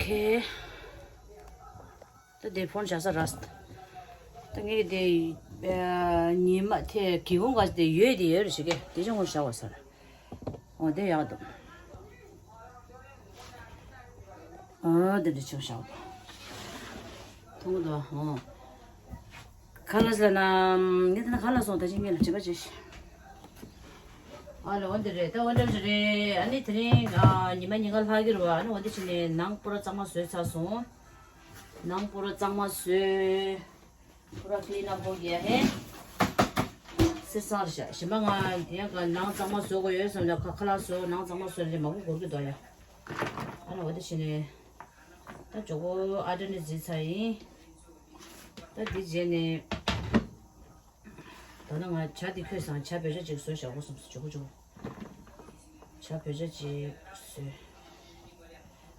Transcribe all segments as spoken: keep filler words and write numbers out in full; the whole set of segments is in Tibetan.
ཨེ། ད་དེ་ཕོན་བཞག་ས་ར། ད་ངས་དེ་ཉི་མ་དེ་གི་གུང་ག་དེ་ཡོད་དེ་ཡོད་རེ་ཞིག་གི་དེ་ཅང་ངོ་བཞག་བ་ས་ར། འོ་དེ་ཡག་འདུག་འོ་དེ་འདྲ་ཆོག་བཞག་འདུག་མཐོང་གི་འདུག་འོ། ཁ་ལག་ཟ་ན། ངས་དེ་ན་ཁ་ལག་སོང་། ད་ཅི་ངས་ལ་བྱེད་པ་བྱེད་ཤི། ཨ་ལ་འོ་འདི་རེད། ད་འོ་འདྲ་ཞིག་རེད། ཨ་ནི་དེ་རིང་ཨ་ཉི་མ་ཉིན་ག་ལྷག་གི་རེད་བ། ཨ་ནི་འོ་འདི་ཕྱིན་ནས་ནང་པུ་ར་གཙང་མ་བཟོས་ཚར་སོང་། ནང་པུ་ར་གཙང་མ་བཟོས། པུ་ར་ཀི་ལིན་ཨབ་ཧོ་གི་ཡ་ཧེ། སེར་སང་རེད་ཤག་གཞན་པ་ང་ཡང་ག་ནང་གཙང་མ་བཟོ་དགོས་ཡོད་བསམ་ན་ཁ་ཁ་ལག་བཟོ། ནང་གཙང་མ་བཟོ་རེད། མང་པོ་འགོར་གི་འདུག་ཡ། ཨ་ནི་འོ་འདི་ཕྱིན་ནས་ད་ཇོ་གོ་ཨ་ཏྲ་ནི་བཟི་ཚར་ཡིན། ད་འདི་རྗེས་ནས། ད་ནང་ང་ཇ་འདི་ཁོས་སང་ཇ་བོད་ཇ་ཅིག་བཟོས་བཞག་གོ་བསམ་སོང་། ཇོ་གོ་ཇོ་གོ་ཇ་བོད་ཇ་ཅིག་བཟོས།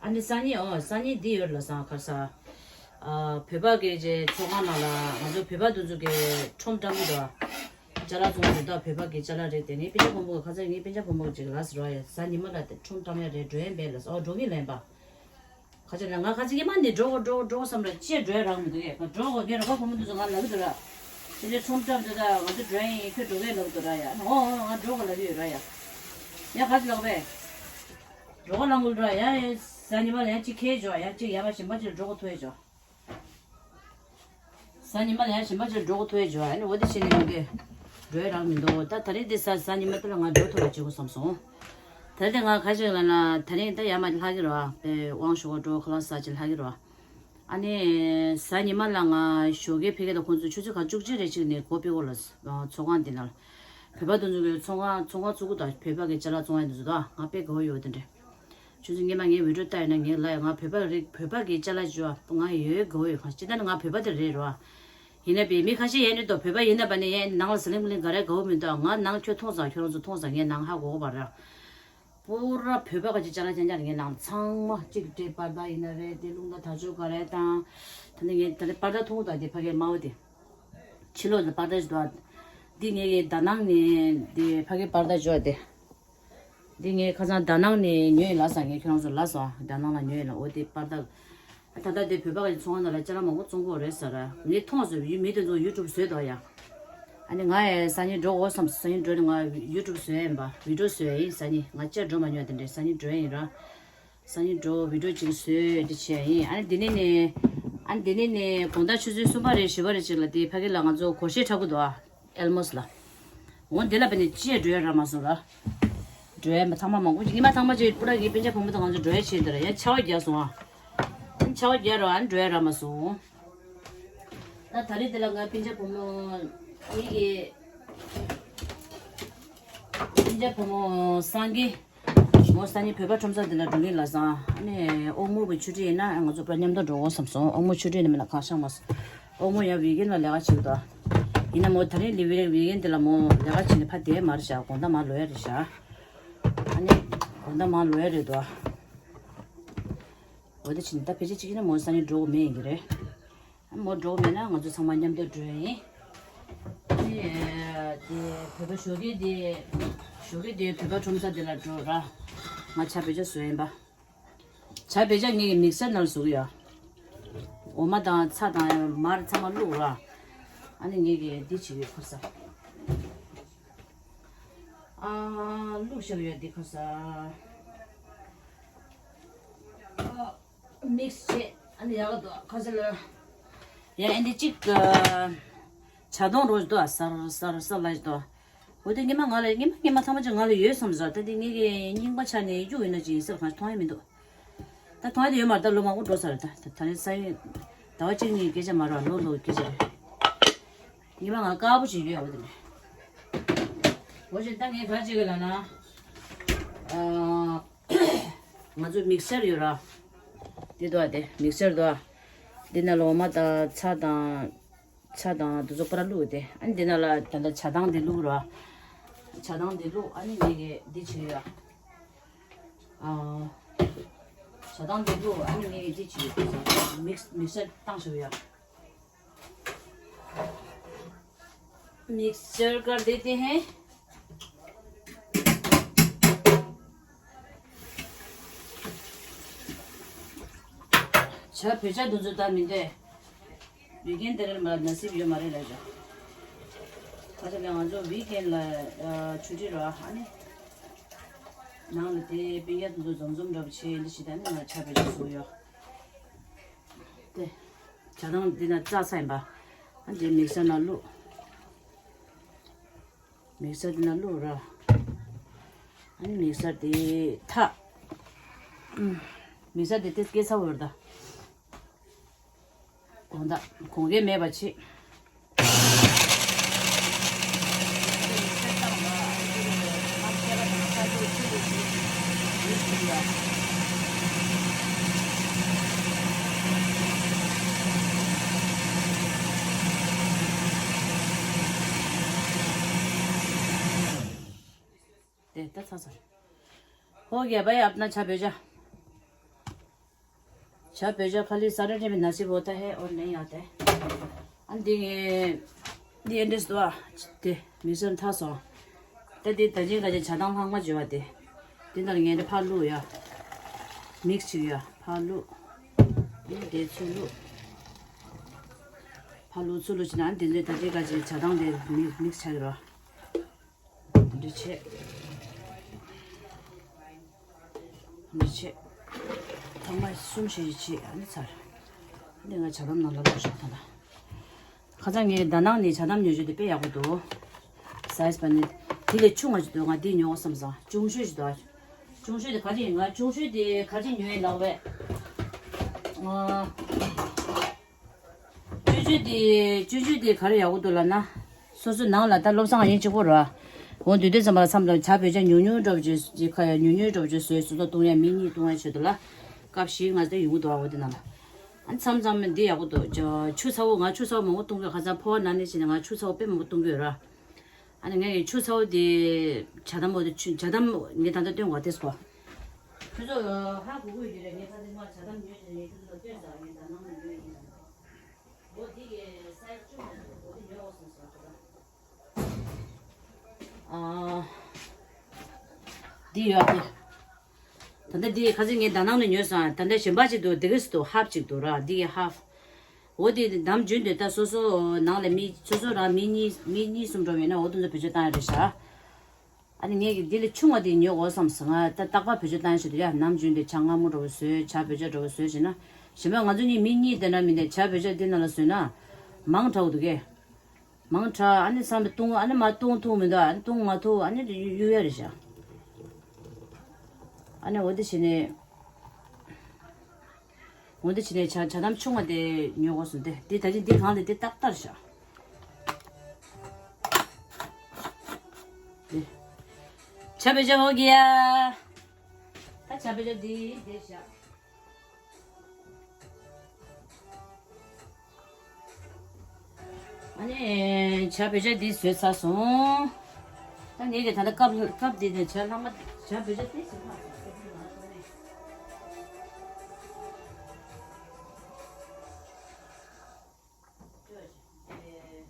ཨ་ནི་སང་ཉིན། ཨོ་སང་ཉིན་འདི་ཡོད་ལ་སང་ཁར་ས། ཨ་བོད་པ་གི་ཇེ་ཚོགས་ཁང་ནང་ལ་ང་ཚོ་བོད་པ་དེ་ཚོ་གི་ཁྲོམ་བཀྲམ་གི་འདུག་ཅ་ལག་ཚོང་འདི་དག་བོད་པ་གི་ཅ་ལག་རེད་དེ། ངའི་སྤུན་ཀྱག་བུ་མོ་གི་ཁ་ཚ་ངའི་སྤུན་ཀྱག་བུ་མོ་གི་ཅིག་ལ་ཟེར་བ་ཡ། གཟའ་ཉི་མ་ལ་དེ་ཁྲོམ་བཀྲམ་ཡ་རེད། འགྲོ་ཡན་པས་ལ་ཨོ་འགྲོ་གི་ལན་པ། ཁ་ཆེ་ན་ང་ཁ་ཆེ་ཉི་མ་ནས་འགྲོ་གོ་འགྲོ་གོ་འགྲོ་གོ་བསམ་ར་ཅེས་འགྲོ་ཡ་རག་མི་འདུག་ཡ། ང་འགྲོ་གོ་ངའི་རོགས་པ་བུ་མོ་འདི་ཚོ་ང་ལབ་གི་འདུག་ར། ཅེས་ལས་ཁྲོམ་བཀྲམ་འདི་ད་ང་ཚོ་འགྲོ་ཡ་ཡིན། ཁྱོད་འགྲོ་གས་ལབ་གི་འདུག་ར་ཡ། ཨོ་ཨོ་ང་འགྲོ་གོ་ལབ་གི་ཡོད་ར་ཡ། ཡ་ཁ་ཆེ་ལགས་པས། འགྲོ་གོ་ལབ་གི་ར་ཡ། ཡ་གཟའ་ཉི་མ་ལ་ཡ་ཅིག་ཁེལ་འཇོག་ཡ། ཅིག་ཡ་མ་གཞན་པ་ཅིག་འགྲོ་གོ་ཐུག་ཡ་འཇོག་གཟའ་ཉི་མ་ལ་ཡང་གཞན་པ་ཅིག་འགྲོ་གོ་ཐུག་ཡས་འཇོག་ཨ་ནི་འོ་དེ་བྱས་ནས་ཡོང་གི་འགྲོ་ཡས་རག་མི་འདུག་ད་ད་རེས་འདི་གཟའ་གཟའ་ཉི་མ་དེ་ལ་ང་འགྲོ་ཐུབ་པ་བྱེད་དགོས་བསམ་སོང་། ད་རེས་ང་ག་ཞིག་ལ་ན། ད་རེས་ད་ཡར་མར་ལྷག་གི་རེད་བ། དབང་ཞུ་ག་འགྲོ། ཁ་ལག་ཟ་ཅིག་ལྷག་གི་རེད་བ། ཨ་ནི་གཟའ་ཉི་མ་ལ་ང་ཞོགས་ཀས་ཕ་གི་དང་ཁོང་ཚོ་ཆུ་ཚོད་ག་བཅུ་གཅིག་རེ་གཅིག་ནས་སྒོ་ཕྱེ་གོ་ལ། ཚོང་ཁང་འདི་ནང་ལ། བོད་པ་དེ་ཚོ་གི་ཚོང་ཁང་ཚོང་ཁང་བཙུགས་གི་འདུག་བོད་པ་གི་ཅ་ལག་བཙོང་ཡ་དེ་ཚོ་ད་ང་དཔེ་དགའ་བོ་ཡོད་དེ་འདྲ། ཁྱོད་ཚོ་སྔོན་མ་ངའི་བི་ཌིའོ་ལྟ་ཡོད་ན་ངས་ལབ་ཡ། ང་བོད་པ་རིགས་བོད་པ་གི་ཅ་ལག་ཅོ་ང་ཡོད་དགའ་བོ་ཡོད། གང་ཅི་ལྟ་ན་ང་བོད་པ་དེ་རེད་རོ། ཡིན་ན་བས་མི་ཁ་ཤས་ཡན་ནི་དོ་བོད་པ་ཡིན་ན་པ་ནི་ཡན་ནང་ལ་ཟ་ལིང་མི་ལིང་ག་རེ་དགའ་བོ་མི་འདུག་ང་ནང་ཁྱོད་མཐོང་ཙང་ཁྱོད་རང་ཚོ་མཐོང་ཙང་ངས་ནང་ཧ་གོ་གོ་བ་ར། པུ་ར་བོད་པ་ག་ཅི་ཅ་ལག་ཅན་ཅན་ངས་ནང་ཚང་མ་གཅིག་སྤྲད། པར་དག་ཡིན་ན་རེད། དེ་རླུང་དང་དར་ལྕོག་ག་རེ་དང་། ད་ནི་ངས་ད་ནི་པར་དག་མཐོང་དང་དེ་ཕ་གའི་དམར་བོ་དེ། ཕྱི་ལོགས་ལ་པར་དག་ཞིག་འདུག་འདི་ངས་ད་ནང་ནས་དེ་ཕ་གའི་པར་དག་ཅོ་དེ། འདི་ངས་ཁ་སང་ད་ནང་ནས་ཉོས་ཡིན་ལ་ས། ངས་ཁྱོད་རང་ཚོ་ལ་ས་ད་ནང་ལ་ཉོས་ཡིན་ལ། འོ་དེ་པར་དག་ད་ལྟ་དེ་བོད་པ་གི་ཚོང་ཁང་ནང་ལ་ཅ་ལག་མང་པོ་བཙོང་གི་ཡོད་རེད་ཟེར། ངས་མཐོང་སོང་། ཡུལ་མི་དེ་ཚོ་ཡུ་ཊུབ་བཟོས་འདུག་ཡ། ཨ་ནི་ང་ཡང་སང་ཉིན་འགྲོ་དགོས་བསམ་སོང་། སང་ཉིན་འགྲོ་ནས་ང་ཡུ་ཊུབ་བཟོས་ཡིན་པ། བི་ཌིའོ་བཟོས་ཡིན། སང་ཉིན་ང་བཅར་འགྲོ་མ་མྱོང་དེ་འདྲས། སང་ཉིན་འགྲོ་ཡིན་ར། སང་ཉིན་འགྲོ་བི་ཌིའོ་ཅིག་བཟོས་འདི་བྱས་ཡིན། ཨ་ནི་དེ་ནས་ནས་ཨ་ནི་དེ་ནས་ནས་དགོང་དག་ཆུ་ཚོད་གསུམ་པ་རེད་བཞི་པ་རེད་ཅིག་ལ་དེ་ཕ་གི་ལ་ང་ཚོ་སྒོར་གཞས་འཁྲབ་གི་འདུག་ཨ། ཨེལ་མོ་སི་ལ། འོ་འདི་ལ་བས་ནས་ཅི་ཡ་འགྲོ་ཡ་རག་མ་སོང་ར། འགྲོ་ཡ་མ་ཐང་མ་མང་པོ་ཅིག་ཉི་མ་ཐང་མ་ཅིག་པུ་ར་གི་སྤུན་ཆ་བུ་མོ་དང་ང་ཚོ་འགྲོ་ཡ་བྱས་འདི་ར་ཡ་ཆར་པ་རྒྱག་སོང་ཨ། ཨ་ཆར་པ་རྒྱག་རོགས་ཨ་འགྲོ་ཡ་རག་མ་སོང་། ད་ད་རེས་འདི་ལ་ང་སྤུན་ཆ་བུ་མོ་ཡི་གི་སྤུན་ཆ་བུ་མོ་སང་གི་མོ་སང་ཉིན་བོད་པ་ཁྲོམ་ས་འདི་ལ་འགྲོ་གི་ལ་སང་ཨ་ནི་ཨོག་མོ་གི་ཆུ་ཁྲིད་ཡིན་ན་ང་ཚོ་པུ་ར་མཉམ་དུ་འགྲོ་འོ་བསམ་སོང་། ཨོག་མོ་ཆུ་ཁྲིད་ནི་མིན་ན་གང་ཤང་མ་སོང་། ཨོག་མོ་ཡང་ཝི་ཀེན་ལ་ལས་ཀ་བྱེད་ཀྱི་འདུག་ཡིན་ན་མོ་ད་རིང་ལི་ཝི་རེ་ཝི་ཀེན་འདི་ལ་མོ་ལས་ཀ་བྱེད་ནི་ཕ་དེ་མར་བཞག་དགོང་དག་མར་ལོག་ཡ་རེད་བཞག་ཨ་ནི་དགོང་དག་མར་ལོག་ཡ་རེད་འདུག་འོ་དེ་ཕྱིན་ད་ཕལ་ཆེར་གཅིག་ཡིན་ན་མོ་སང་ཉིན་འགྲོ་གི་མེད་ཡིན་གྱི་རེད། མོ་འགྲོ་གི་མེད་ན་ང་ཚོ་ཚང་མ་མཉམ་དུ་འགྲོ་ཡིན། ཨ་ནི་དེ་བོད་པ་ཞོགས་ཀས་དེ་ཞོགས་ཀས་དེ་བོད་པ་ཁྲོམ་ས་དེ་ལ་འགྲོ་ར། ང་ཇ་བོད་ཇ་བཟོས་ཡིན་པ། ཇ་བོད་ཇ་ངས་མིག་སར་ནང་བཟོ་གི་ཡོད། འོ་མ་དང་ཚྭ་དང་མར་ཚང་མ་བླུགས་ར། ཨ་ནི་ངས་ཀྱི་འདི་བྱེད་ཀྱི་ཡོད་ཁ་ས། ཨ་བླུགས་བཞག་ཡོད་འདི་ཁ་ས། མིག་སི་བྱས་ཨ་ནི་ཡག་ག་འདུག་ཁ་ས་ལ། ཡ་ཨ་འདི་གཅིག་ཇ་དོང་རོ་འདུག་སར་སར་སར་ལ་འདུག་འོ་དེ་ཉི་མ་ང་ལ་ཉི་མ་ཉི་མ་ཐང་མ་ཅིག་ང་ལ་ཡོད་བསམ་ཟ། ད་དེ་ངེད་ཀྱི་རྙིང་པ་ཆགས་ནས་གཡུག་ཡིན་ན་ཅིག་ཡིན་ཟེར་གང་མཐོང་ཡ་མི་འདུག་ད་མཐོང་ཡ་དེ་ཡོད་མ་རེད། ད་ལོ་མང་པོ་འགྲོ་ས་རེད། ད་ད་རེས་ས་ཡིན་ཟླ་བ་གཅིག་གཉིས་སྐད་ཆ་མ་རེད། ལོ་ལོ་སྐད་ཆ་རེད། ཉི་མ་ང་དཀར་པོ་ཅིག་ཡོད། འོ་དེ་ནས་འོ་ཅིག་ད་ངས་ག་ཅིག་གི་ལ་ན་ང་ཚོ་མིག་སར་ཡོད་ར། དེ་འདུག་ཨ། དེ་མིག་སར་འདུག་ཨ། དེ་ན་ལོ་མ་དང་ཚྭ་དང་། ཆ་དང་དུ་ཚོ་པར་བླུགས་ཏེ། ཨ་ནི་འདི་ནང་ལ་ད་ལྟ་ཆ་དང་འདི་བླུགས་རོ། ཆ་དང་འདི་བླུགས། ཨ་ནི་ངེད་ཀྱིས་འདི་བྱེད་ཡ། ཨ། ཆ་དང་འདི་བླུགས། ཨ་ནི་ངེད་ཀྱིས་འདི་བྱེད་ཡ། མིག་མིག་སར་བཏང་ཞུ་ཡ། मिक्सचर कर देते हैं। ཇ་བོད་ཇ་འདི་ཚོ་ད་མི་འདོད། ཝིག་ཨེན་དེ་རིང་མ་ན་སིབ་ཡོད་མ་རེད་ལབ་བྱས། ཁ་ཆེ་ལས་ང་ཚོ་ཝིག་ཨེན་ལ་ཨ་ཆུ་ཊི་ར་ཨ་ནི། ནང་ལ་དེ་སྤུན་ཀྱག་དེ་ཚོ་འཛོམས་འཛོམས་འདྲ་པོ་བྱས་འདི་བྱས་ད་ནི་ང་ཇ་བོད་ཇ་བཟོ་ཡོད། དེ། ཇ་དང་འདི་ན་བཙགས་ཚར་ཡིན་པ། ཨ་འདི་མིག་སར་ནང་བླུགས། མིག་སར་འདི་ན་བླུགས་ར། ཨ་ནི་མིག་སར་དེ་ཐག་ཨུམ། མིག་སར་དེ་དེ་སྐད་ཚ་བོར་ད། གོང་ད་གོང་གས་མེད་པ་བྱེད། དེ་ད་ཚ་ཚ། हो गया भाई अपना ཇ་བོད་ཇ། ཇ་བོད་ཇ་ཁ་ལི་ས་ར་ཏི་བི་ན་སི་བོ་ཏ་ཧེ་ཨོར་ནེ་ཡ་ཏེ། ཨ་འདི་ངས་འདི་ཨེ་འདྲས་འདུག་ཨ། དེ་མིག་སར་ཐག་སོང་། ད་འདི་ད་ཅིང་ག་ཅིག་ཇ་དང་ལྷག་མ་བརྗོད་པ་དེ། འདི་ནང་ངས་འདི་ཕར་བླུགས་ཡ། མིག་སི་བྱེད་ཡ་ཕར་བླུགས། འདི་དེ་ཚུར་བླུགས། ཕར་བླུགས་ཚུར་བླུགས་བྱས་ན་འདི་ལས་ད་ཅིང་ག་ཅིག་ཇ་དང་དེ་མིག་མིག་སི་ཆགས་ཀྱི་རེད། འདི་བྱས། འདི་བྱས། ཐང་མ་གསུམ་ཞིག་བྱས་ཨ་ནི་ཚར། འདི་ང་ཇ་དམ་ནང་ལ་ལོག་ཤོག་ད་ལ། ཁ་སང་ངས་ད་ནང་ནས་ཇ་དམ་ཉོ་རྒྱུ་དེ་དཔེ་ཡག་པོ་འདུག་སའི་ཛི་པ་ནི། དེ་ལས་ཆུང་བ་ཞིག་འདུག་ང་འདི་ཉོ་དགོས་བསམ་སོང་། ཆུང་ཤོས་ཤིག་འདུག་ཆུང་ཤོས་དེ་ག་རེ་ཡིན། ང་ཆུང་ཤོས་དེ་ག་རེ་ཉོས་ཡིན་ལབ་པས། ང་། ཅུ་ཅུ་དེ་ཅུ་ཅུ་དེ་ག་རེ་ཡག་པོ་འདུག་ལབ་ན། སོ་སོ་ནང་ལ་ད་བློ་བཟང་ཡིན་གཅིག་པོ་ར། འོ་དུས་དུས་ཙམ་པ་ལ་མཚམས་དང་ཇ་བོད་ཇ་ཉུང་ཉུང་འདྲ་པོ་ཅིག་ཁ་ཡ་ཉུང་ཉུང་འདྲ་པོ་ཅིག་བཟོས་སོ་སོ་བཏུང་ཡ་མི་གཉིས་བཏུང་ཡ་ཆེད་དུ་ལ། སྐབས་ཤིག་ང་ཚོ་ཡོང་གི་འདུག་ཨ་འོ་དེ་ནང་ལ། ཨ་མཚམས་མཚམས་འདི་ཡག་པོ་འདུག་ཇ་ཆུ་ཚ་བོ་ང་ཆུ་ཚ་བོ་མང་པོ་བཏུང་གི་ཡོད། ཁ་སང་ཕོ་བ་ན་ནས་བྱས་ནས་ང་ཆུ་ཚ་བོ་དཔེ་མང་པོ་བཏུང་གི་ཡོད་ར། ཨ་ནི་ངས་ཆུ་ཚ་བོ་དེ་ཇ་དམ་འོ་དེ་ཆུ་ཇ་དམ་ངས་ད་ལྟ་སྟོན་གོ་དེ་སྐོ། ཁྱོད་ཚོ་ཧ་གོ་གི་ཡོད་རེད། ངས་ད་ལྟ་མ་ཇ་དམ་ཉོས་བྱས་ནས་ཁྱོད་ཚོ་ལ་སྟོན་ཟ་ངས་ད་ནང་ལ་ཉོས་ཡིན། འོ་དེ་གི་སའི་ཛི་ཆུང་བ་འོ་དེ་ཉོ་དགོས་སོང་ཟེར་གྱི་ར། ཨ། འདི་ཡོད་དེ། ད་ལྟ་འདི་ཁ་སང་ངས་ད་ནང་ནས་ཉོས་སོང་། ད་ལྟ་གཞན་པ་ཅིག་འདུག་འདི་ག་ཟེར་འདུག་ཧབ་ཅིག་འདུག་ར། འདི་གི་ཧབ། འོ་དེ་ནམ་རྒྱུན་དུ་ད་སོ་སོ་ནང་ལ་མི་སོ་སོ་རང་མི་གཉིས་མི་གཉིས་གསུམ་འགྲོ་བས་ན་འོ་དེ་ཚོ་བེད་སྤྱོད་བཏང་ཡ་རེད་ཤག་ཨ་ནི་ངས་ཀྱི་འདི་ལས་ཆུང་བ་དེ་ཉོ་དགོས་བསམ་སོང་། ང་ད་རྟག་པར་བེད་སྤྱོད་བཏང་ཡ་ཞིག་འདུག་ཡ། ནམ་རྒྱུན་དུ་ཇ་མངར་མོ་འདྲ་པོ་བཟོས། ཇ་བེད་སྤྱོད་འདྲ་པོ་བཟོས་བྱས་ན། གཞན་པ་ང་ཚོ་གཉིས་མི་གཉིས་དེ་འདྲ་མི་འདུག་ཇ་བེད་སྤྱོད་འདི་ནང་ལ་བཟོས་ན། མང་དྲགས་འདུག་གས། མང་དྲགས། ཨ་ནི་བསམ་པའི་བཏུང་ཨ་ནི་མ་བཏུང་ཐུབ་མི་འདུག་ཨ་ནི་བཏུང་མ་ཐུབ་ཨ་ནི་གཡུག་ཡ་རེད་ཤག་ཨ་ནི་འོ་དེ་བྱས་ནས། འོ་དེ་བྱས་ནས་ཇ་ཇ་དམ་ཆུང་བ་དེ་ཉོ་དགོས་སོང་། དེ་དེ་ད་ཅི་འདི་གང་ལས་དེ་ཏག་ཏག་ཤག་དེ། ཇ་བོད་ཇ་ཧོ་གི་ཡ། ད་ཇ་བོད་ཇ་འདི་དེ་ཤག་ཨ་ནི་ཇ་བོད་ཇ་འདི་བཟོས་ཚར་སོང་། ད་ངས་ཀྱི་ད་ལྟ་ཀབ་ཀབ་འདི་ནས་ཇ་ལྷག་མ་ཇ་བོད་ཇ་ཏོག་ཙམ་ལྷག་སོང་།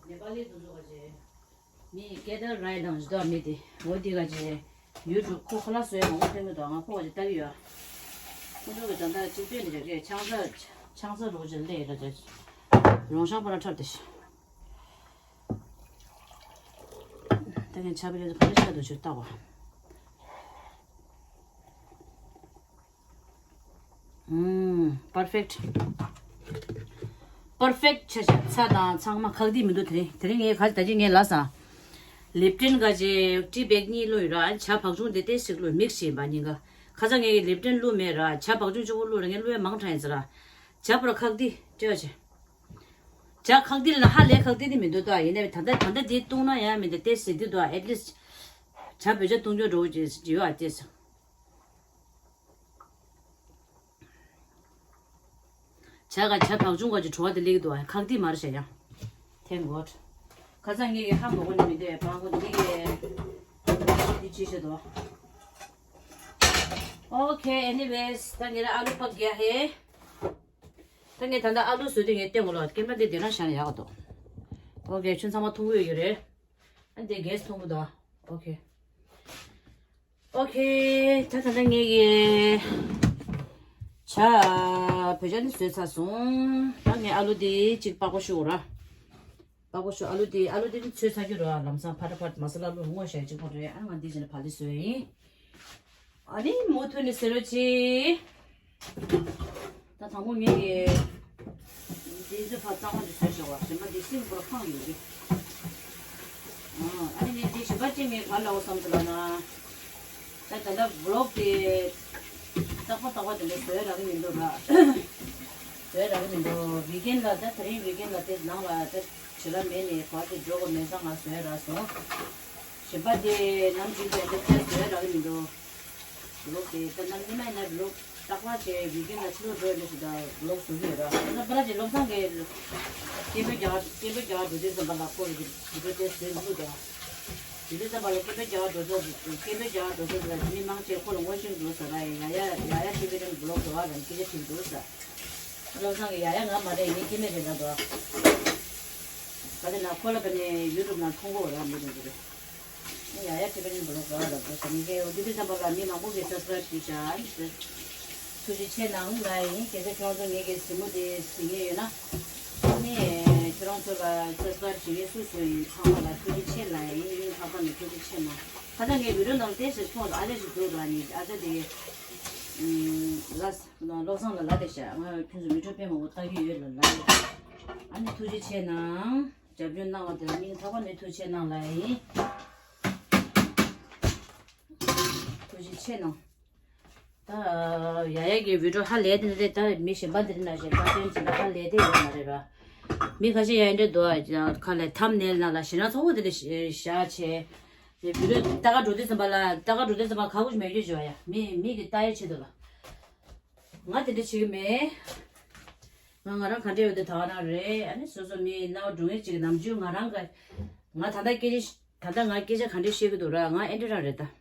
ནེ་པ་ལི་དེ་ཚོ་ག་ཅེ། མི་ཀེ་ཏར་རའི་ལང་ཞིག་དོ་མི་དེ། འོ་དེ་ག་ཅེ། ཡུ་ཊུབ་ཁོ་ཁོ་ལ་སོའི་མང་པོ་ཕེབས་མི་འདུག་ང་ཁོ་ག་ཅེ་ལྟ་གི་ཡོད། ཁོ་ཚོ་གི་ད་ལྟ་ཅིག་སྟོན་ནི་རེད་རེད། ཆང་ས་ཆང་ས་རོགས་ཅེ་ལས་རེད་རེད། རོང་ཤང་པ་ལ་འཁྲབ་དེ་ཤི། ད་ངས་ཆ་པ་རེད་ག་རེ་ཆགས་འདུག་ཅིག་ལྟ་གོ། ཨུམ། པར་ཕེག་པར་ཕེག་ཆ་ཆ་ཚ་དང་ཚང་མ་ཁག་དེ་མི་འདུག་དེ་རིང་དེ་རིང་ངས་ག་ད་ཅི་ངས་ལ་ས། ལིབ་ཏིན་ག་ཅེ་ཏི་བེག་གཉིས་བླུགས་ཡོད་ར། ཇ་བག་ཆུང་དེ་ཏོག་ཙམ་བླུགས། མིག་སི་བྱས་པ་གཉིས་ཀ། ཁ་སང་ངས་ཀྱི་ལིབ་ཏིན་བླུགས་མེད་ར། ཇ་བག་ཆུང་གཅིག་པོ་བླུགས་ར། ངས་བླུགས་ཡ་མང་དྲགས་ཡིན་ཟེར་ར། ཇ་པོ་ར་ཁག་དེ་སྤྲོད་ཡ་ཆེ། ཇ་ཁག་དེ་ལ་ཧ་ལས་ཁག་དེ་དེ་མི་འདུག་ད་ཡིན་ནའི་ད་ལྟ་ད་ལྟ་དེ་བཏུང་ན་ཡང་མི་འདུག་ཏོག་ཙམ་དེ་འདུག་ཨེ་ཊི་ལིསི་ཊི། ཇ་བོད་ཇ་བཏུང་རྒྱུ་འགྲོ་གི་ཡོད་ཨ་ཏོག་ཙམ། ཇ་ག་ཇ་བག་ཆུང་ག་ཅིག་བྲོ་བ་དེ་སླེབས་ཀྱི་འདུག་ཁག་དེ་མར་བཞག་ཡ། Thank God། ཁ་སང་ངས་ཀྱི་ཧ་མ་གོ་ནི་མི་འདུག་པང་གོ་འདི་གི་འདི་ཅི་བྱེད་དོ། Okay, anyways, ད་ངས་ཨ་ལུ་ཕག་རྒྱག་ཧེ། ད་ངས་ད་ལྟ་ཨ་ལུ་བཟོས་དུས་ངས་སྟོན་གོ་ལོ། ཀེམ་ར་འདི་དེ་རང་བཞག་ན་ཡག་ག་འདུག Okay, ཁྱོད་ཚང་མ་མཐོང་གི་ཡོད་ཀྱི་རེད། ཨ་འདི་གེ་སི་མཐོང་གི་འདུག Okay. Okay, ད་ད་ལྟ་ངས་ཀྱི་ ཆ། བོད་ཇ་ནི་བཟོས་ཚར་སོང་། ད་ངས་ཨ་ལུ་དེ་གཅིག་པགས་པ་བཤུ་ར། པགས་པ་བཤུ། ཨ་ལུ་དེ་ཨ་ལུ་དེ་ནི་ཚོས་ཚར་རྒྱུ་ར། ལམ་སང་ཕ་ཏ་ཕ་ཏ་མ་ས་ལ་ལུ་སྔོ་ཞལ་གཅིག་པོ་རེད། ཨ་ང་འདི་བྱས་ནས་བག་ལེབ་བཟོས་ཡིན། ཨ་ནི་མུ་མཐུད་ནས་ཟེར་རོ་ཅི། ད་དང་པོ་ངས་ཀྱི་འདི་ཚོ་ཕར་གཙང་མ་འདི་བཟོས་བཞག་པ། གཞན་པ་འདི་སིང་པོར་འཕངས་ཡོད་ཀྱི། ཨ་ནི་ངས་འདི་གཞན་པ་གཅིག་ངས་ག་ལ་འོ་བསམ་ཚུལ་ལ་ན། ད་ད་ལྟ་བི་ལོག་དེ་ཏག་པ་ཏག་པ་དེ་འདྲ་བཟོས་རག་གི་མི་འདུག་ར། བཟོས་རག་གི་མི་འདུག་ཝི་ཀེན་ལ་ད་དེ་རིང་ཝི་ཀེན་ལ་དེ་ནང་ལ་ད་བྱེད་ལ་མེད་ནས་ག་དེ་འགྲོ་དགོས་མེད་ཙང་ང་བཟོས་རག་སོང་། གཞན་པ་དེ་ནམ་རྒྱུན་དེ་འདྲ་བཟོས་རག་གི་མི་འདུག་ལོག་དེ་ད་ནམ་ཉི་མ་ཡིན་ན་ལོག་རྟག་པར་བྱས་ཝི་ཀེན་ལ་ཕྱི་ལོགས་འགྲོ་ཡོད་ལོག་ཞིག་ད་ལོག་བཟོ་གི་ཡོད་ར། ད་པ་ར་ཅིག་བློ་བཟང་གིས་སྐད་འབོད་རྒྱག་སྐད་འབོད་རྒྱག་འགྲོ་དུས་ཙམ་པ་ལ་ཁོ་གི་དེ་འདྲ་དེ་བཟོས་འདུག་ད། དེ་དུས་ཙམ་པ་ལ་སྐད་འབོད་རྒྱག་འགྲོ་ཚོ་སྐད་འབོད་རྒྱག་འགྲོ་ཚོ་ལ་མི་མང་ཆེ་ཁོ་ལ་ངོ་ཤེས་འགྲོ་ཟེར་ར། ཡ་ཡ་ཡ་ཡ་ཊི་བི་རེན་བི་ལོག་འགྲོ་བ་རང་སྐད་ཆ་དྲིས་འདུག་ཟེར། བློ་བཟང་གིས་ཡ་ཡ་ང་མ་རེད། ངའི་སྐྱེ་དམན་རེད་ལབ་འདུག་ག་དེ་ན་ཁོ་ལ་བ་ནས་ཡུ་ཊུབ་ནང་མཐོང་གོ་ར་མི་རེད་འདུག་ཡ་ཡ་ཊི་བི་རེན་བི་ལོག་འགྲོ་བ་ལབ་འདུག་ཟེར། ངས་ཀྱི་འོ་དེ་དུས་ཙམ་པ་ལ་མི་མང་པོ་གིས་སབ་སི་ཀ་རེབ་བྱས་ཤག་ཨ་ནི་ཟེར། ཐུགས་རྗེ་ཆེ་གནང་ལ་ཡིན། གལ་སྲིད་ཁྱོད་རང་ཚོ་ངེད་ཀྱི་གཟིགས་མོ་དེ་གཟིགས་ངེས་ཡོད་ན། ཨ་ནི་ཁྱོད་རང་ཚོ་ལ་སབ་སི་ཀ་རེབ་བྱེད་མཁན་སུ་སུ་ཡིན་ཚང་མ་ལ་ཐུགས་རྗེ་ཆེ་ལ་ཡིན། སྙིང་ཐག་པ་ནས་ཐུགས་རྗེ་ཆེ་གནང་། ཁ་སང་ངའི་བི་ཌིའོ་ནང་ལ་ཏོག་ཙམ་མཐོང་སོང་། ཨ་ཅག་ཞིག་འདུག་ར། ནི་ཨ་ཅག་དེ་གིས་ཨ་ལགས་བློ་བཟང་ལ་ལབ་བསྡད་ཤག་ང་ཁྱོད་ཚོ་བི་ཌིའོ་དཔེ་མང་པོ་ལྟ་གི་ཡོད་ལ་ལབ་ཡོད། ཨ་ནི་ཐུགས་རྗེ་ཆེ་གནང་། རྒྱབ་སྐྱོར་གནང་བ་དེ་ལ་སྙིང་ཐག་པ་ནས་ཐུགས་རྗེ་ཆེ་གནང་ལ་ཡིན། ཐུགས་རྗེ་ཆེ་གནང་། ད་ཡ་ཡ་གི་བི་ཌིའོ་ཧ་ལས་དེ་རེད། ད་མི་གཞན་པ་འདི་འདྲ་ཞིག་བཀའ་བཀྱོན་བྱེད་ན་ཧ་ལས་དེ་ཡོད་མ་རེད་ར། མི་ཁ་ཤས་ཡ་འདྲ་འདུག་ཁ་ལས་ཐམ་ནེལ་ནང་ལ་ཞེ་དྲག་ཚོགས་པ་དེ་འདྲ་བཞག་བྱས། དེ་བི་ཌིའོ་ལྟ་ག་འགྲོ་དུས་ཙམ་པ་ལ་ལྟ་ག་འགྲོ་དུས་ཙམ་པ་ཁག་པོ་ཞིག་མེད་རྒྱུ་བྱོས་ཡ། མི་མི་གི་ལྟ་ཡའི་ཆེད་དུ་ལ། ང་དེ་འདྲ་བྱེད་ཀྱི་མེད། ང་ང་རང་ག་འདྲ་ཡོད་དེ་ད་ག་རང་རེད། ཨ་ནི་སོ་སོ་མི་སྣང་བ་སྒྲུབ་མཁན་ཅིག་ནམ་རྒྱུན་ང་རང་ག་ང་ད་ལྟ་སྐད་ཆ་ད་ལྟ་ང་སྐད་ཆ་ག་འདྲ་བཤད་ཀྱི་འདུག་ར། ང་ཨེ་འདྲ་རང་རེད་ད།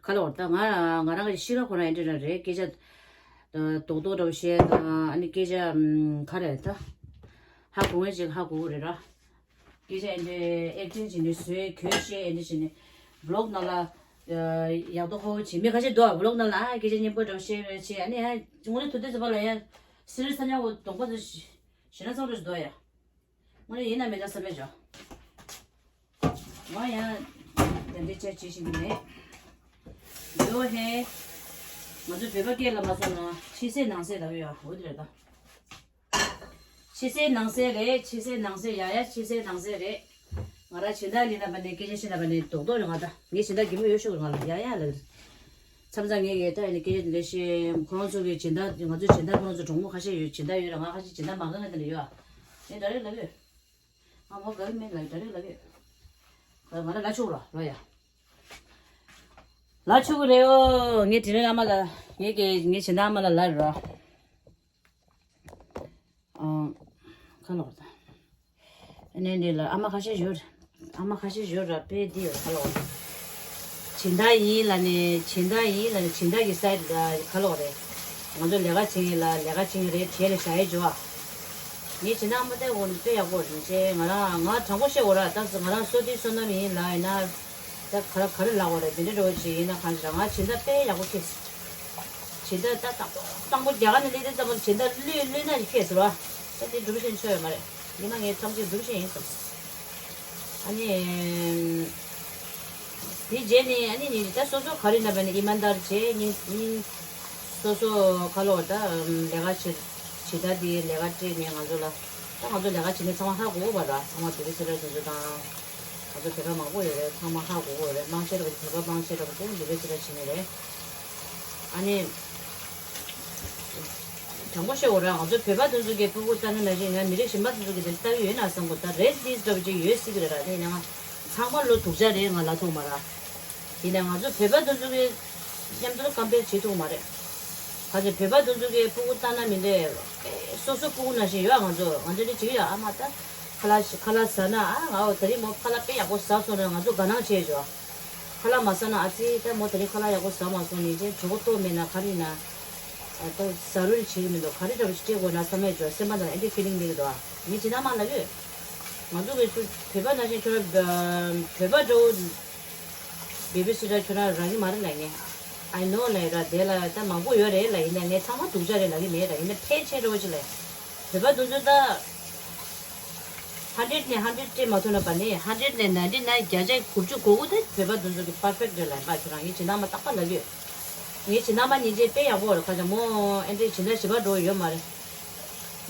ག་ལ་བར་ད་ང་ང་རང་གི་ཤི་ཁ་ཁོ་རང་ཨེ་འདྲ་རང་རེད། སྐད་ཆ་རྡོག་རྡོག་འདྲ་བོ་བཤད་དང་། ཨ་ནི་སྐད་ཆ་ག་རེ་ད་ཧ་གོ་མཁན་ཅིག་ཧ་གོ་གི་རེད་ར། སྐད་ཆ་ཨེ་འདྲ་ཨེག་ཊིང་བྱས་ནས་བཟོས་གོས་བཤད་ཨེ་འདྲ་བྱས་ནས་བི་ལོག་ནང་ལ་ཡག་དོ་ཧོ་བྱས། མི་ཁ་ཤས་འདུག་བི་ལོག་ནང་ལ་ཨ་སྐད་ཆ་སྙན་པོ་འདྲ་བོ་བཤད་རེད་བྱས། ཨ་ནི་ཡ་དངོས་གནས་ཐུག་དུས་ཚོད་པ་ལ་ཡ་སི་རི་ཡས་ས་ཉག་འོ་གདོང་པ་ཚོ་ཞེ་དྲག་ཚང་རེ་འདུག་ཡ། དངོས་གནས་ཡིན་ན་མེད་ན་བསམ་པས་བྱོས། ང་ཡང་དེ་འདྲའི་ཆ་བྱེད་ཤེས་ཀྱི་མེད། ཇོ་ཧེ། ང་ཚོ་བོད་པ་སྐད་ལ་མ་སོང་ན་ཕྱི་གསལ་ནང་གསལ་ལབ་ཡོད། འོ་དེ་རེད་ད། ཕྱི་གསལ་ནང་གསལ་རེད། ཕྱི་གསལ་ནང་གསལ་ཡ་ཡ་ཕྱི་གསལ་ནང་གསལ་རེད། ང་རང་སྦྱིན་བདག་ལི་ན་པ་ནས་སྐད་ཆ་བཤད་ན་པ་ནས་རྡོག་རྡོག་རེད། ང་ད་ངས་སྦྱིན་བདག་གི་མོ་ཡོད་ཤོག་ང་ལ་ཡ་ཡ་ལབ། མཚམས་མཚམས་ངས་ཀྱི་ད་ཡིན་ན་སྐད་ཆ་དེ་འདྲ་བཤད། ཁོ་རང་ཚོ་གི་སྦྱིན་བདག་ང་ཚོ་སྦྱིན་བདག་ཁོ་རང་ཚོ་གྲོགས་མོ་ཁ་ཤས་ཡོད། སྦྱིན་བདག་ཡོད་ར། ང་ཁ་ཤས་སྦྱིན་བདག་མ་གང་ག་དེ་འདྲ་ཡོད་ཨ། ངས་ད་རེས་ལབ་ཡོད། ང་མོ་དགའ་གི་མེད་ལ་ད་རེས་ལབ་ཡོད། ང་ལ་ལ་ཆུག་ར་ལ་ཡ། ལ་ཆུག་གི་རེད་ཨོ། ངས་དྲིན་ལན་ཨ་མ་ལ་ངས་ཀྱི་ངས་སྦྱིན་བདག་ཨ་མ་ལ་ལབ་ར། ཨང་། ཁ་ལོག་ད། ཨ་ནེ་འདི་ལ་ཨ་མ་ཁ་ཤས་ཡོད། ཨ་མ་ཁ་ཤས་ཡོད་ར་དཔེ་འདི་ཡོད་ཁ་ལོག་ད། སྦྱིན་བདག་ཡིན་ལ་ནི་སྦྱིན་བདག་ཡིན་ལ་ནི་སྦྱིན་བདག་གི་སའིཌ་ལ་ཁ་ལོག་རེད། ང་ཚོ་ལས་ཀ་བྱེད་ཡིན་ལ་ལས་ཀ་བྱེད་ཡིན་རེད་བྱས་ལ་བྱ་ཡི་འཇོ་ཨ། ངའི་སྦྱིན་བདག་ཨ་མ་དེ་འོ་དཔེ་ཡག་པོ་རེད་ཅེ། ང་རང་ང་དྲང་པོ་བཤད་འོ་ར། ད་ང་རང་བསོད་བདེ་བསོད་ནམས་ཡིན་ལ་ཡིན་ན། ད་ག་རེ་ག་རེ་ལབ་དགོས་རེད། དེ་འདྲ་འགྲོ་བ་ཅིག་ཡིན་ན་གང་ཞིག་ལ་ང་སྦྱིན་བདག་དཔེ་ཡག་པོ་ཁེལ་སོང་། སྦྱིན་བདག་ད་དང་པོ་དང་པོ་རྒྱ་གར་ནས་སླེབས་དུས་ཙམ་པ་སྦྱིན་བདག་བློས་བློས་ན་ཞིག་ཁེལ་སོང་ར། ད་དེ་འགྲུལ་བཞིན་ཆོ་ཡོད་མ་རེད། ཡིན་ན་ངས་ཐམས་ཅད་འགྲུལ་བཞིན་ཡིན་བསམ་སོང་། ཨ་ནི། དེ་རྗེས་ནས་ཨ་ནི་ནི་ད་སོ་སོ་ག་རེ་ན་བ་ནི་ཨི་མན་དར་བྱས་ནི་ནི། སོ་སོ་ཁ་ལོ་ད་ལས་ཀ་བྱེད་བྱེད་ད་དེ་ལས་ཀ་སྤྲད་ནས་ང་ཚོ་ལ་ད་ང་ཚོ་ལས་ཀ་བྱེད་ནས་ཚང་མ་ཧ་གོ་གོ་བ་ར། ཚང་མ་བེ་བི་སི་ཊར་དེ་ཚོ་དང་། ང་ཚོ་བོད་པ་མང་པོ་ཡོད་རེད། ཚང་མ་ཧ་གོ་གོ་རེད། མང་ཆེ་ར་བོད་པ་མང་ཆེ་ར་ཀུན་བེ་བི་སི་ཊར་བྱེད་ནི་རེད། ཨ་ནི། དྲང་པོ་བཤད་འོ་ར། ང་ཚོ་བོད་པ་དེ་ཚོ་གི་ཕྲུ་གུ་ལྟ་ན་ན་བཞིན་ང་མི་རིགས་གཞན་པ་དེ་ཚོ་གི་དེ་ལྟ་གི་ཡོད་ན་བསམ་གོ། ད་རེད་དེ་འདྲ་བ་ཅིག་ཡོད་སྲིད་གི་རེད་ར། དེ་ཡིན་ན་ང་ཚང་མ་ལོ་དུག་ཅག་རེད་ང་ལ་ཐུག་མ་ར། ཡིན་ན་ང་ཚོ་བོད་པ་དེ་ཚོ་གི་མཉམ་དུ་ཀམ་པེར་བྱེད་ཐུབ་མ་རེད། ག་ཚོད་བོད་པ་དེ་ཚོ་གི་ཕྲུ་གུ་ལྟ་ན་མི་འདྲ། སོ་སོ་ཕྲུ་གུ་ནང་བཞིན་ཡོད། ང་ཚོ་ང་ཚོ་འདི་བྱེད་ཀྱི་ཡོད། ཨ་མ་ད་ཁ་ལག་ཁ་ལག་ཟ་ན་ཨ་ང་འོ་ད་རིང་མོ་ཁ་ལག་དཔེ་ཡག་པོ་ཟ་སོང་ན་ང་ཚོ་དགའ་སྣང་བྱེད་ཆོག་ཁ་ལག་མ་ཟ་ན་ཨ་ཙི་ད་མོ་ད་རིང་ཁ་ལག་ཡག་པོ་ཟ་མ་སོང་ནི་ཅན་གྲོད་ཁོག་ལྟོགས་མེད་ན་ག་རེ་ཡིན་ན། ད་ཟ་རུལ་བྱེད་ཀྱི་མི་འདུག་ག་རེ་འདྲ་བོ་ཞིག་སྤྲད་དགོས་ན་བསམ་ཡས་འཇོག་སེམས་པ་ནང་ཨེ་འདྲ་ཕི་ལིང་སླེབས་ཀྱི་འདུག་ངས་ཇི་ལྟར་མ་ལབ་ཡོད། ང་ཚོ་གི་ཚུར་བོད་པ་ནང་བཞིན་ཁྱོད་རང་བོད་པ་འདྲ་བོ་བེ་བི་སི་ཊར་ཁྱོད་རང་རག་གི་མ་རེད་ལབ་ངས། I know ལབ་ར་དེ་ལ་ད་མང་པོ་ཡོད་རེད་ལ། ཡིན་ན་ངས་ཚང་མ་སྡུག་ཅག་རེད་ལབ་ཀྱི་མེད་ར། ཡིན་ན་ཕལ་ཆེར་འདྲ་བོ་ཅིག་ལ་བོད་པ་དེ་ཚོ་ད་ཧན་ཌེ་རེཌ་ནས་ཧན་ཌེ་རེཌ་སྤྲད་མ་ཐུབ་ན་བ་ནི་ཧན་ཌེ་རེཌ་ནས་ནན་ཊི་ནན་བརྒྱ་ཆ་དགུ་བཅུ་གོ་དགུ་དེ་བོད་པ་དེ་ཚོ་གི་པར་ཕེག་རེད་ལབ་པ། ཁྱོད་རང་ངའི་སྦྱིན་བདག་མ་རྟག་པར་ལབ་ཀྱི་ཡོད། ངའི་སྦྱིན་བདག་མ་ཉིན་བྱེད་དཔེ་ཡག་པོ་རེད། ཁ་ཆ་མོ་ཨེ་འདྲའི་སྦྱིན་བདག་བྱེད་པ་འགྲོ་ཡོད་མ་རེད།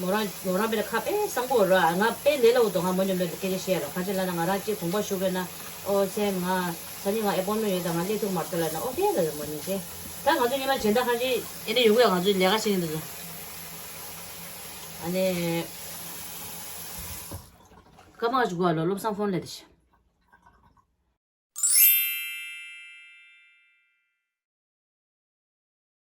མོ་རང་མོ་རང་དཔེ་ཁ་དཔེ་བཟང་པོ་ར། ང་དཔེ་ལས་སླ་བོ་འདུག་ང་མོ་མཉམ་དུ་སྐད་ཆ་བཤད་ཡ་ལ། ག་ཅི་ལབ་ན་ང་རང་གཅིག་དགོངས་པ་ཞུ་དགོས་ན། ཨོ་སེམས་ང་ས་ཉིན་ང་ཨེ་པོན་མེན་ཡོད་ད། ང་སླེབས་ཐུབ་མ་རེད་ལབ་ན་ཨོ་ཁེ་ལབ་ཡོད་མོ་ཉིན་བྱེད། ད་ང་ཚོ་ཉི་མ་སྦྱིན་བདག་ཁ་ཅིག་ཨེ་འདྲ་ཡོང་གི་ཡ། ང་ཚོ་ལས་ཀ་བྱེད་མཁན་དེ་ཚོ། ཨ་ནི་སྐར་མ་ཁ་ཅིག་སྒུག་ཨ་ལོ། བློ་བཟང་ཕོན་སླེབས་དེ་ཤི།